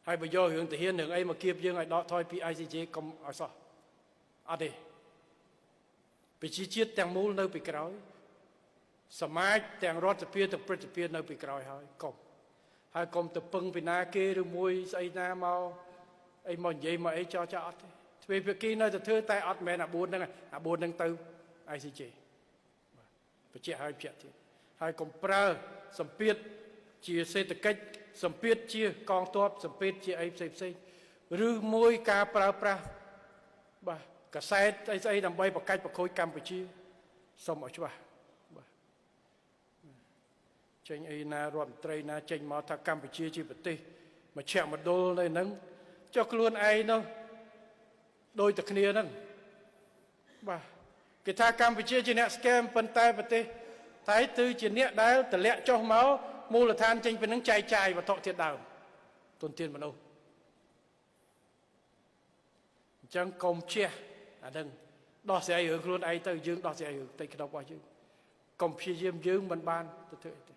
ហើយបើយករឿងទាហានរឿងអីមកគៀបយើងឲ្យដកថយពី ICJ កុំឲ្យសោះអត់ទេប្រជាជាតិទាំងមូលនៅពីក្រោយសមាជទាំងរដ្ឋសភាទាំងព្រឹទ្ធសភានៅពីក្រោយហើយកុំហើយកុំទៅពឹងពីណាគេឬមួយស្អីណាមកអីមកនិយាយមកអីចោចអត់ទេទ្វេភាគីនៅតែធ្វើតែអត់មែនអា4ហ្នឹងអា4ហ្នឹងទៅ ICJ បញ្ជាក់ហើយបញ្ជាក់ទៀតហើយកុំប្រើសម្ពាធជាសេដ្ឋកិច្ចសម្ពាធជាកងទ័ពសម្ពាធជាអីផ្សេងផ្សេងឬមួយការប្រើប្រាស់បាទកសែតអីស្អីដើម្បីប្រកាច់ប្រខូចកម្ពុជាសូមឲ្យច្បាស់បាទចេញអីណារដ្ឋមន្ត្រីណាចេញមកថាកម្ពុជាជាប្រទេសមជ្ឈមណ្ឌលនៅហ្នឹងចុះខ្លួនឯងនោះដូចតែគ្នាហ្នឹងបាទគេថាកម្ពុជាជាអ្នក scam ប៉ុន្តែប្រទេសថៃគឺជាអ្នកដែលតម្លាក់ចុះមកមូលដ្ឋានចេញពីនឹងចែកចាយវត្ថុធាតុដើមទុនធានមនុស្សអញ្ចឹងកុំជះអានឹងដោះស្រាយរឿងខ្លួនឯងទៅយើងដោះស្រាយរឿងផ្ទៃក្នុងរបស់យើងកុំព្យាយាមយើងមិនបានទៅធ្វើអីទេ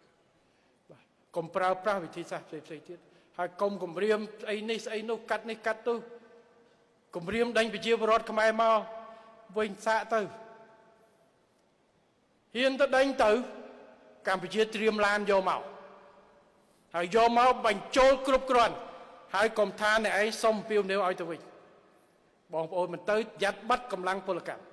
បាទកុំប្រើប្រាស់វិធីសាស្ត្រផ្សេងផ្សេងទៀតហើយកុំគម្រាមស្អីនេះស្អីនោះកាត់នេះកាត់ទៅគម្រាមដេញប្រជាពលរដ្ឋខ្មែរមកវិញសាកទៅហ៊ានទៅដេញទៅកម្ពុជាត្រៀមឡានយកមកហើយយកមកបញ្ចូលគ្រប់គ្រាន់ហើយកុំថាអ្នកឯងសុំពីវនាវឲ្យទៅវិញបងប្អូនមិនទៅយ៉ាត់បាត់កម្លាំងពលកម្ម